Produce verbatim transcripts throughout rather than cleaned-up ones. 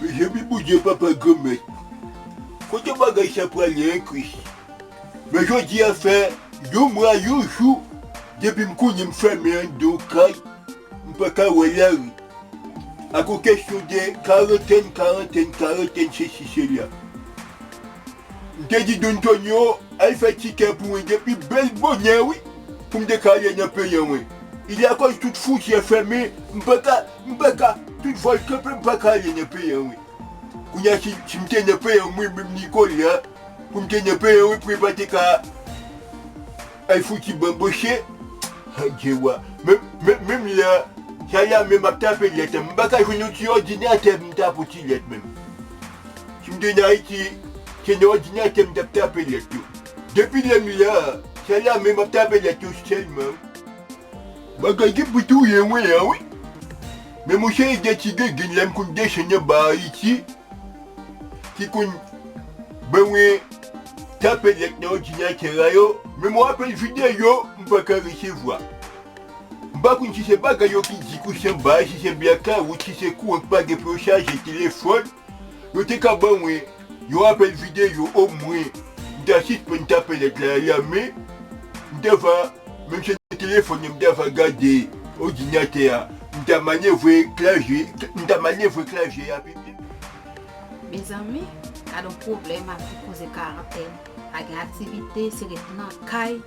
Mezanmi, Bondye Papa Granmèt, kote bagay sa prale an Kris? Men jodi a fè yon mwa, yon jou, depi m konnen m fèmen anndan yon kay, m pa ka wè lari. Akoz kesyon de karantèn, karantèn, karantèn, sesi, sela. M te di Don Tonyo, al fè tikè pou mwen depi bèl bonè, wi, pou m te ka ale nan peyi an, wi. Li di akoz tout fwontyè fèmen, m pa ka, m pa ka, tout vòl kanpe, m pa ka ale nan peyi an, wi. Kounye a, si, si m te nan peyi an, mwen menm Nicolas, pou m te nan peyi an, wi, pou m pa te ka al fouti banboche. Adye wa. Menm, menm, menm lè, sa la menm m ap tape lèt, m pa ka jwenn yon ti òdinatè pou m tape yon ti lèt menm. Si m te nan Ayiti, se nan òdinatè m t ap tape lèt yo. Depi lè m la, sa la menm m ap tape lèt yo sèlman. Bagay ki pou touye mwen an, wi. Men monchè, e de ti gengenn lè m konn desann anba Ayiti, ki konn ban mwen tape lèt nan òdinatè a yo, men mwen apèl videyo, m pa ka resevwa. M pa konn si se bagay yo ki di kouche anba, si se blakawout, si se kouran k pa gen pou yo chaje telefòn. Yo te ka ban mwen yon apèl videyo omwen, m ta sispann tape lèt la, la, men m ta va, menm si se nan telefòn nan, m ta va gade òdinatè a, m ta manevre klavye, m ta manevre klavye a pi byen. Mezanmi, gad yon pwoblèm avèk koze karantèn. Pa gen aktivite, se ret nan kay.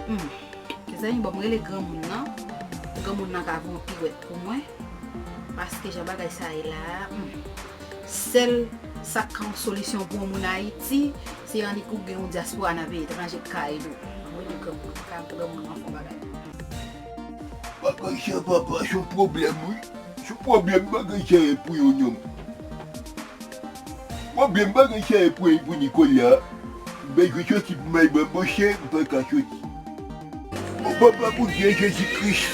Hmm. Mezanmi, bon, m rele granmoun nan. Granmoun nan ka voye yon piwèt pou mwen. Paske jan bagay sa ye la, hmm. Sèl sa k ka yon solisyon pou yon moun Ayiti, se annik ou gen yon dyaspora nan peyi etranje k ka ede w. M rele granmoun, ka granmoun nan fè yon bagay. Bagay sa, papa, se yon pwoblèm, wi. Se yon pwoblèm bagay sa ye pou yon nonm. Pwoblèm bagay sa ye pou, pou Nicolas. M bezwen soti pou m al banboche, m pa ka soti. O papa Bondye Jezi Kris,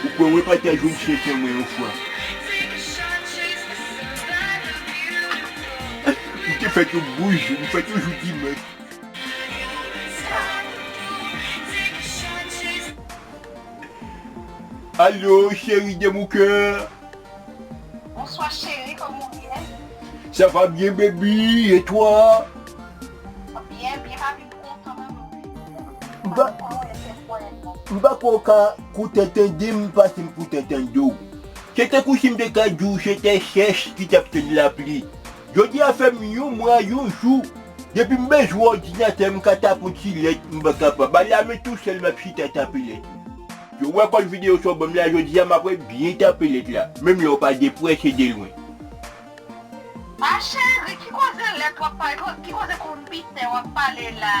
ou kwè mwen pa ta jwenn senk an mwen yon fwa. M te fèt yon bon jou, m fèt yon jou dimanch. Alo, chérie de mon cœur. Bonswa cheri, kòman w ye? Ça va bien, baby, et toi? Byen, byen, papi, m kontan, manman. M pa, m pa kwè w ka kontan tande m pase m kontan tande w. Se tankou si m te ka di w se te chèch ki t ap tann lapli. Jodi a fè m yon mwa, yon jou, depi m bezwen òdinatè, m ka tape yon ti lèt, m pa kapab. Ba la men tou sèl m ap chita tape lèt. Yo wè kòl videyo sa w ban m la jodi a, m ap byen tape lèt la. Menm lè w pa deprè, se de lwen. A cheri, ki koze lèt w ap pale, ki koze konpitè w ap pale la?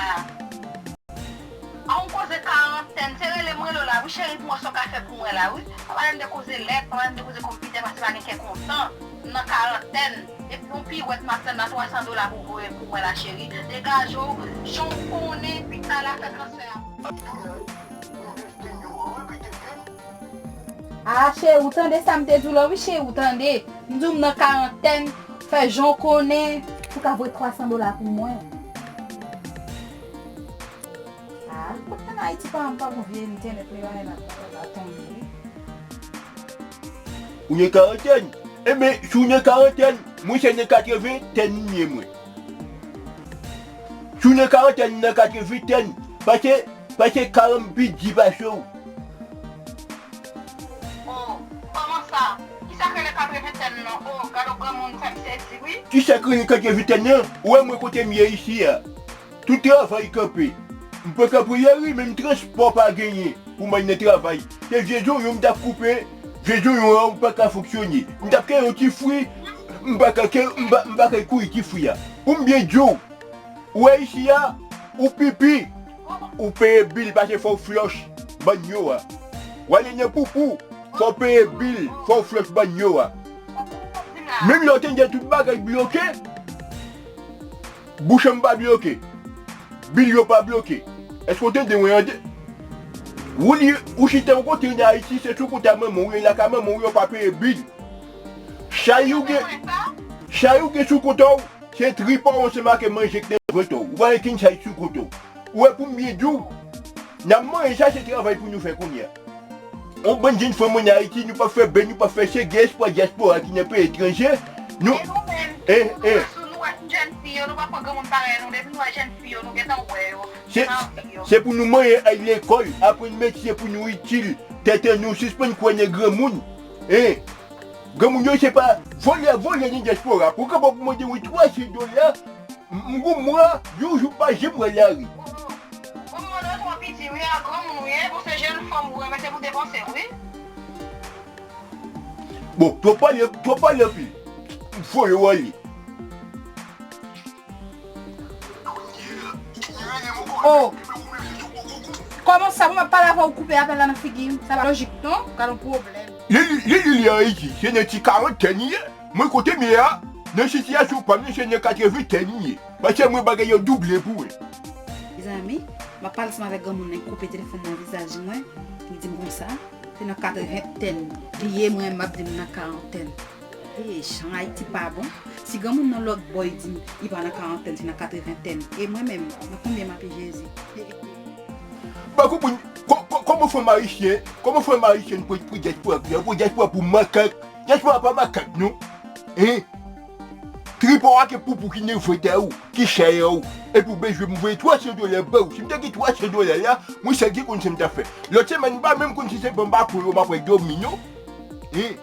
A yon koze karantèn, se rele m rele w la, wi cheri, pou m wè sa w ka fè pou mwen la, wi. Pa pale m de koze lèt, pa pale m de koze konpitè, paske pa gen kè kontan. M nan karantèn. Epi yon piwèt m ap tann la, twa san dola pou voye pou mwen la, cheri. Degaje w, jan w konnen, pita la fè transfè a. A, cheri, ou tande sa m te di w la, wi, cheri, ou tande. M di w m nan karantèn, fè jan w konnen, pou ka voye twa san dola pou mwen. A, kot ann Ayiti pa, pa gon vye entènèt, li pa la, la tonbe. Ou nan karantèn? Enben, si w nan karantèn, mwen se nan katreven tèn m ye mwen. Si w nan karantèn, m nan katreven tèn. Pase, pase karann m pi di pase w. O, kòman sa? Kisa k rele katreven tèn nan? O, gad yon granmoun fè m sezi, wi. Kisa k rele katreven tèn nan? Ou wè mwen kote m ye isi a? Tout travay kanpe. M pran kanpe yè wi, menm transpò pa genyen pou m al nan travay. Se vye zonyon m t ap koupe, vye zonyon an m pa ka fonksyone. M t ap kenbe yon ti fwi, m pa ka ken-, m pa, m pa ka kouri ti fwi a. Pou m byen di w, ou wè isi a, ou pipi, ou peye bil paske fò w flòch bannyo a. W ale nan poupou, fò w peye bil, fò w flòch bannyo a. Menm lè w tande tout bagay bloke, bouch an pa bloke. Bil yo pa bloke. Èske w tande mwen an? Ou li, ou chita yon kote ann Ayiti, se sou kont a manman w, ou ye lakay manman w, yo pa peye bil. Chay ou gen, chay ou gen sou kont ou, se trip ou ansanm ak manje k nan vant ou. Ou pa gen kenn chay sou kont ou. Ou wè pou m byen di w, n ap manje sa, se travay pou nou fè kounye a. On bann jenn fanm ann Ayiti, nou p ap fè bèl, nou p ap fè se gen espwa dyaspora ki nan peyi etranje. Nou, Eh, eh. Nou wè jèn fi yo, nou pa pran granmoun parèy nou, depi nou wè jèn fi yo, nou gentan wè yo. Se, se pou nou manyen al lekòl, aprann metye pou nou itil tèt an nou, sispann kwè nan granmoun. Eh. Granmoun yo se pa vòlè, vòlè nan dyaspora. Pou kapab mande yon twa san dola, m, m gon mwa, yon jou pa janm wè lari. Bon, mwen twò piti, wi, a granmoun, wi, bon, se jèn fanm, wi, men se pou depanse, wi. Bon, twò pale, twò pale anpil. Voye w ale. Oh! Kòman sa, mwen ap pale avè w, koupe apèl la nan figi m? Sa pa lojik, non? Gad yon pwoblèm. Li, li, li, li, li an Ayiti, se nan ti karantèn li ye. Mwen kote m ye a, nan sitiyasyon pa m nan, se nan katreventèn m ye. Paske mwen bagay yo double pou mwen. Mezanmi, m ap pale ansanm avèk granmoun nan, li koupe telefòn nan vizaj mwen, li di m konsa, se nan katreventèn li ye, mwen menm m ap di m nan karantèn. E jan Ayiti pa bon. Si granmoun nan lòt bò di m li pa nan karantèn, se nan katreventèn. E mwen menm, nan konbyen m ape Jezi? M pa konprann kò-, kò-, kòman fanm ayisyen, kòman fanm ayisyen pran, pran dyaspora, pran dyaspora pou makak. Dyaspora pa makak, non. Hein? Tripò a ke poupou ki nan vant ou, ki chè ou, epi w bezwen m voye twa san dola ba ou. Si m te gen twa san dola la, mwen sèl ki konn sa m t ap fè. Lòt semèn, m pa menm konn si se ban m pa pran yo, m ap al dòmi, non. Hein?